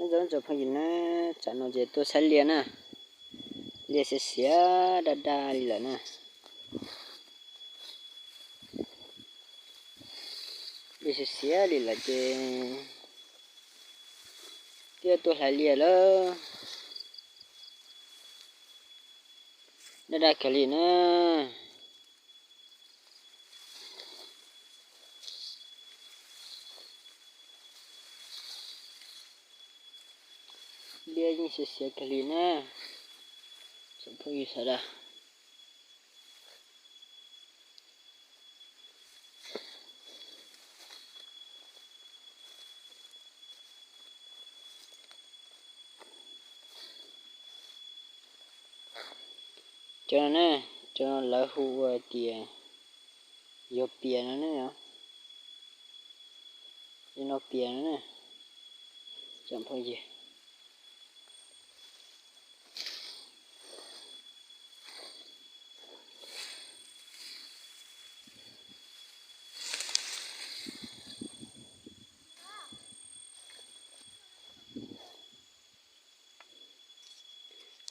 Nyob zoo tsoom phooj ywg na, tsam no ces tuaj saib liaj na, liaj xiav xiav daj daj li lawm na. Liaj xiav xiav li lawm ces twb tuaj hlais liaj lawm, daj daj kawg li na. Liaj yeej xiav xiav kawg li na, tsoom phooj ywg sawv daws. Cov no na, cov no lawv hu ua tias yog pias no ne, yog no pias no na, tsoom phooj ywg.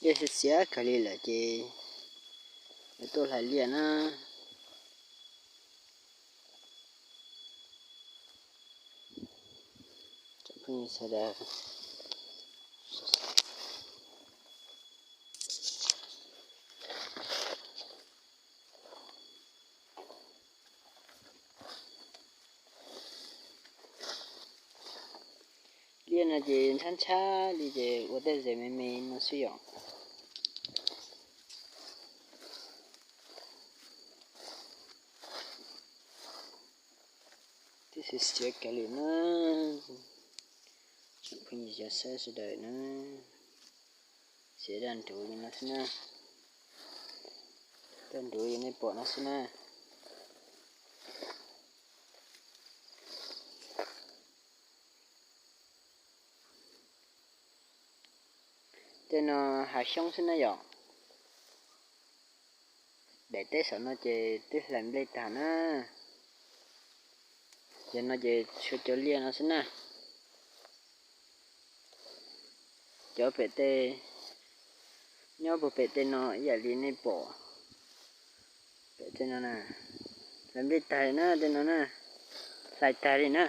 Liaj xiav xiav kawg li lawm ces yuav tuaj hlais liaj na. Tsoom phooj ywg sawv daws, liaj no ces ntshab ntshab li ces ua tej zes me me no xwb yom. Twb xiav xiav kawg li na, tsoom phooj ywg cov saib sawv daws na. Xiav daj nruv li no xwb na, daj nruv li nej pom no xwb na. Tej no hav xyoob xwb na yom. Daim teb saum no ces twb hlais nplej tag na. Yog no ces tshuav cov liaj no xwb na. Cov pem tej, nyob puag pem tej no ib yam li nej pom. Pem tej no na, hlais nplej tag li na, tej no na, hlais tag li na.